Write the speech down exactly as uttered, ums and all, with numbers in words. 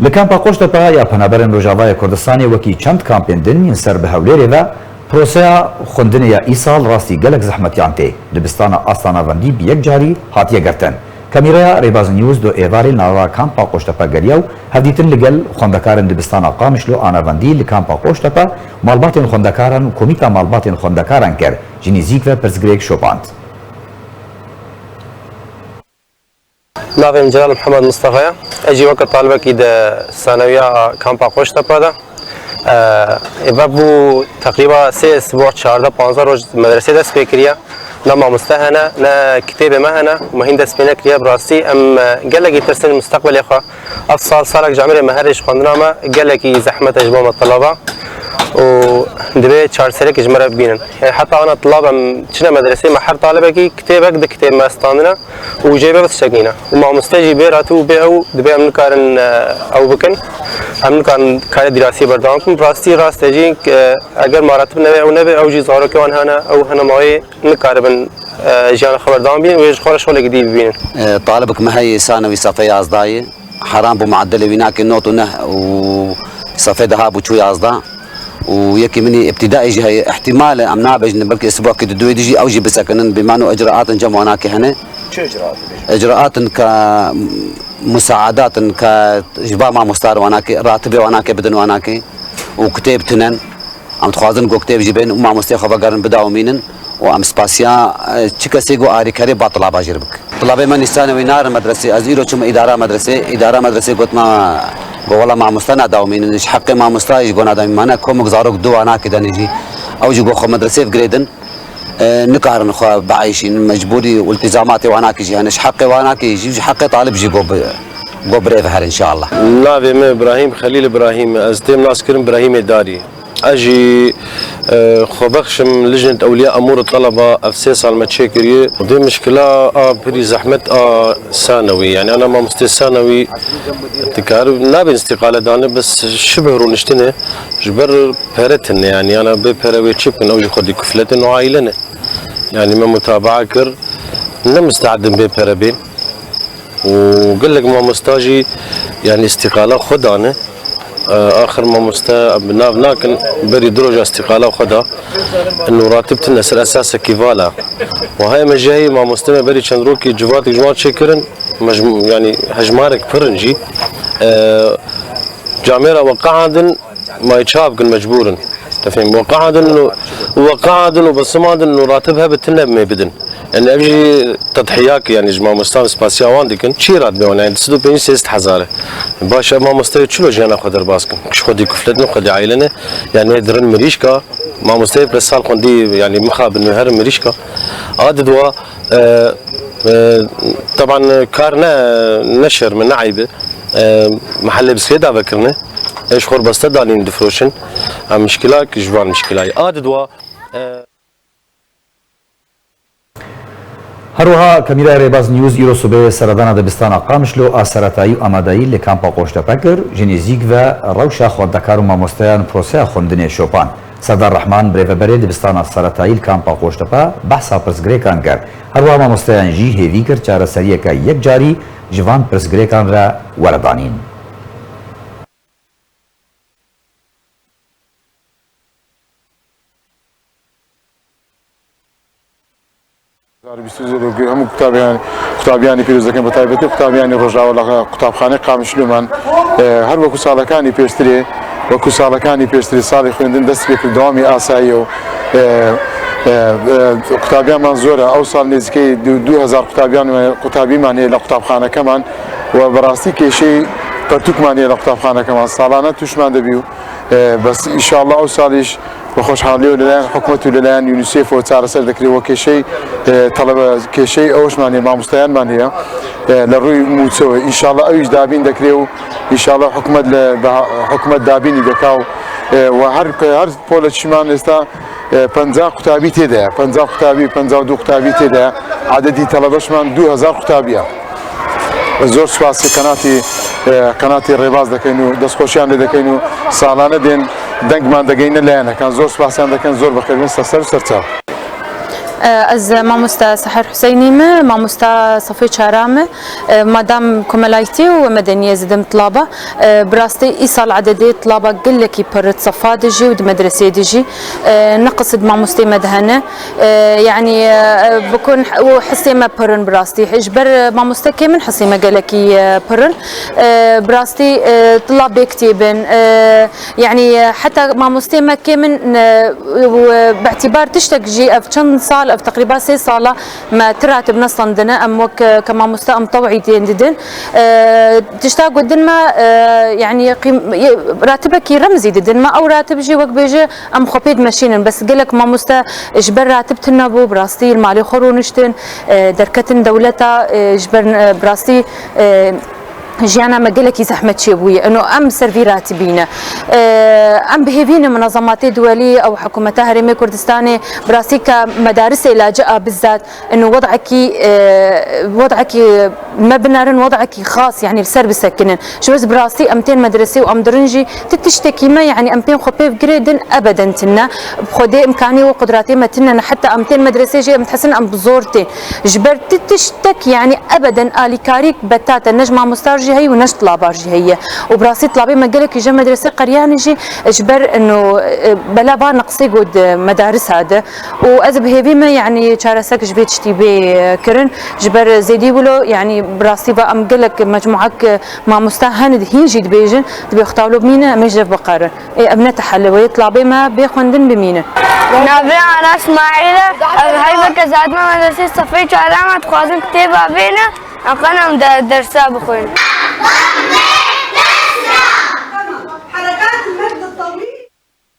Li kampa Qoştepe ya Penaberên Rojavayê Kurdistanê wekî çend kampên din yên ser bi Hewlêrê ve proseya xwendinê ya îsal rastî gelek zehmetiyan tê. Dibistana Asta Navendî bi yek carî hatiye girtin. Kamîreya Rêbaz News do êvarê nava kampa Qoştepe geriya û hevdîtin li gel xwendekarên dibistana Qamişlo a Navendî li kampa Qoştepe, malbatên xwendekaran û komîta malbatên xwendekaran kir. Ji nêzîk ve pirsgirêk şopand. Navê min Celal Mihemed Mistefa ye. Ez jî weke talibekî di sanewiya kampa Qoştepe de. Ê vebû teqrîba sê isbû, çardeh panzdeh roj medresê dest pê kiriye. Ne mamoste hene, ne kitêbê me hene. Me hîn dest pê nekiriye. Bi rastî em, e, gelekî tirsin musteqbelê xwe. Ev sal salek ji emirê me herê ji xwendina me gelekî zehmet e ji bo me telaba. Û divê çareseriyekê ji me re bibînin. Ê, heta ana telab em çine medresê me her talibekî kitêbek di kitêb me standine. Û jê bê tiştekî ne. Û mamoste jî bê ratib û bê ew dibê em nikarin, e, ew bikin. Em nikarin karê dîrasiyê berdewam bikin. Rastî rast e jî, e, eger maratib nebe ew nebe, ew jî zarokê wan hene, ew hene mayê nikaribin, e, jiyana xwe berdewam bînin, wê ji xwe re şolekî dî bibînin. E, talibek me heye sanewî sefê yazdayê. Heram bû, muedilê wî nake not û neh û sefê deha bû çû yazda. Û yekî min î îbtîdaî jî heye, îhtîmal e, em nabêjin, belkî sibakî di duyê dijî ew jî bisekinin, bîman û icraatin cem wanakê hene. Çi icraatî bêjin? Icraatin ke musaadat in ke ji va mamostar wanakê, ratibê wanakê bidin wanakê û kitêb tinen. Em dixwazin ku kitêb jî bên û mamosteyê xwe vegerin bidawimînin. û em spasiya, e, çi kesê ku arîkerê ba tilaba jê re bik. Tilabê me nîsane wî narin medresê, ez îro çûme îdara medresê, îdara medresê got me, got, "Wela mamoste nadawimînin, ji heqê mamosta jî got nadawimînin." Mane komik zarok du wanakê de nêjî. Ew jî got xwe medresê bi girêdin, e, nikarin xwe bieyşînin, mecbûrî û iltîzamatê wanakê jî hene. Ji heqê wanakê jî, ji heqê talib jî got bi, got bi rê ve her înşallah. Navê me Îbrahîm, Xelîl Îbrahîm e. Ez têm nas kirin Îbrahîmê Darî. Ez jî, e, xwebexş im Lijnet Ewliya Emûr Teleba, ev sê sal me çêkiriye. Vê mişkila a pirî zehmet a sanewî, yanî ana mamostê sanewî dikar nabên îstîqale dane, bes şibih rûniştine ji ber pere tine, yanî ana bê pere wê çi bikin, ew jî xwedî kuflet in û aîle ne. Yanî me mutabaa kir, ne misteedin bê pere bên. û gelek mamosta jî, yanî, îstîqala xwe dane. E, axir mamoste bi nav nakin, berî du roja îstîqala xwe da. Û ratib tine ser esasekî vala. Û heye me jî heye mamoste me berî çend rokî civatek ji wan çêkirin. Me ji, yanî, hejmarek pir in jî. E, camêra we qehandin, Mayê çawa bikin, mecbûr in. Te fêm? We qehandin û, we qehandin û bisimandin û ratib hebe tune me bidin. Yanî ev jî tedhiyakê, yanî ji mamostan spasiya wan dikin. Çi ratibê wan, yanî du sed û pêncî sê sed hezar e. Baş e, mamosteyê çilo jiyana xwe derbas kin. Ji xwedî kuflet ne, xwedî aîle ne. Yanî dirin mirîşka. Mamosteyê pir sal xwendî, yanî mixabin herin mirîşka. A didwa, e, e, teban kar ne, ne şerm e, ne eyb e. E, mehellê bisiklet avekirine. Ê ji xwe beste danîn difiroşin. Em mişkilak ji van mişkilayê. A didwa, e, Her wiha Kamîraya Rêbaz News îro sibê seredana dibistana Qamişlo a seretayî û amadeyî li kampa Qoştepe kir, ji nêzîk ve rewşa xwendekar û mamosteyan proseya xwendinê şopan. Serdar Rehman, birêveberê dibistana seretayî li kampa Qoştepe behsa pirsgirêkan kir. Her wiha mamosteyan jî hêvî kir çareseriyeke yekcarî ji van pirsgirêkan re were danîn. Hezar û bîst û yek hemû qutabiyên, qutabiyanê pîroz dikin, bi taybetî qutabiyanê Rojava li qutabxanê Qamişloman, e, her wekû salekanî pêştirê, wekû salekanî pêştirê salê xwendin dest pê kir, dewamî asayî ye û, e, e, e, qutabiyanman zor e. Ew sal nêzîkî du, du hezar qutabiyan, qutabîman heye li qutabxanekeman û bi rastî kêşeyî pertûkman heye li qutabxanekeman. Salane tûşman dibî û, e, bes înşallah ew salîş bi xweşhalî û li layan hikûmet û li layan UNICEF û çareser dikirê. We kêşey, e, telebe, kêşey ewşman heye, mamosteyanman heye, e, li rûy mûçewe. Înşallah ew îş dabîn dikirê û înşallah hikûmet li, bi ha-, hikûmet dabînî dika û, e, we her, her polekîşman êsta, e, penca qutabî tê de ye. Penca qutabî, penca û du qutabî tê de ye. Ededî telebeşman du hezar qutabî ye. Zor spasî qenatî, e, qenatî Rêbaz dekeyn û destxweşiyan lê dekeyn û salane dên dengman degeyne layanekan. Zor spasiyan dekeyn, zor bixêr bin, ser ser û ser çav. Ez mamoste Seher Huseynî me, mamosta safê çara me. Madam komelaytî û medeniyê zidim tilaba. Bi rastî îsal ededê tilaba gelekî pir di safa de jî û di medresê de jî. Ne qisî di mamostê me de hene. Yanî bikun û hisê me pir in bi rastî. Ji ber mamoste kêm in hisê me gelekî pir in. Bi rastî tilabê kitêbin. Yanî heta mamostê me kêm in, û bi îtîbar tiştek jî ev çend sal, ev teqrîba sê sala me ti ratib nestandine, em wek, e, ke mamoste em tewî tên didin. E, tişta ku din me, e, yanî qîm-, ye-, ratibekî remzî didin me, ew ratib jî wek bêje em xwe pê dimeşînin. Bes gelek mamoste ji ber ratib tune bû, bi rastî li malê xwe rûniştin, e, derketin dewleta, e, ji ber, e, bi rastî, e, jiyana me gelekî zehmet çêbûye. Ino em ser vî ratibî ne. Em bi hêvî ne munazematê duwelî ew hikûmeta Herêmê Kurdistanê bi rastî ke medarisê lacê a bizzat ino wed'ekî, e, wed'ekî me binerin, wed'ekî xas, yanî li ser bisekinin. Ji wez bi rastî em tên medresê û em dirin jî ti tiştekî me, yanî em pên xwe pêv girê din ebeden tine. Bi xwedê imkanî û qudratê me tine ne. Heta em tên medresê jî em dihesin em bi zor tên. Ji ber ti tiştek, yanî ebeden alîkarî betate ne ji mamostar jî heye û ne ji tilabar jî heye. Û bi rastî tilabê me gelekî ji medresê qeriyanê jî ji ber ino, e, bela va neqsê got di medarisa de. Û ez bi hêvî me, yanî çaresek ji vê tiştî bê, e, kirin. Ji ber zêdî wilo, yanî bi rastî ve em gelek mecmuak, e, mamosta hene hîn jî dibêjin, dibê Xwedê wilo bimîne, em ê ji hev biqerin. Ê, ev ne tehelle, wê tilabê me bê xwendin bimîne. Navê Ana Smaîl e, ev heyveke zadme medresê sefê çara me, dixwazin kitêba bêne, em qenem de dersa bixwînin.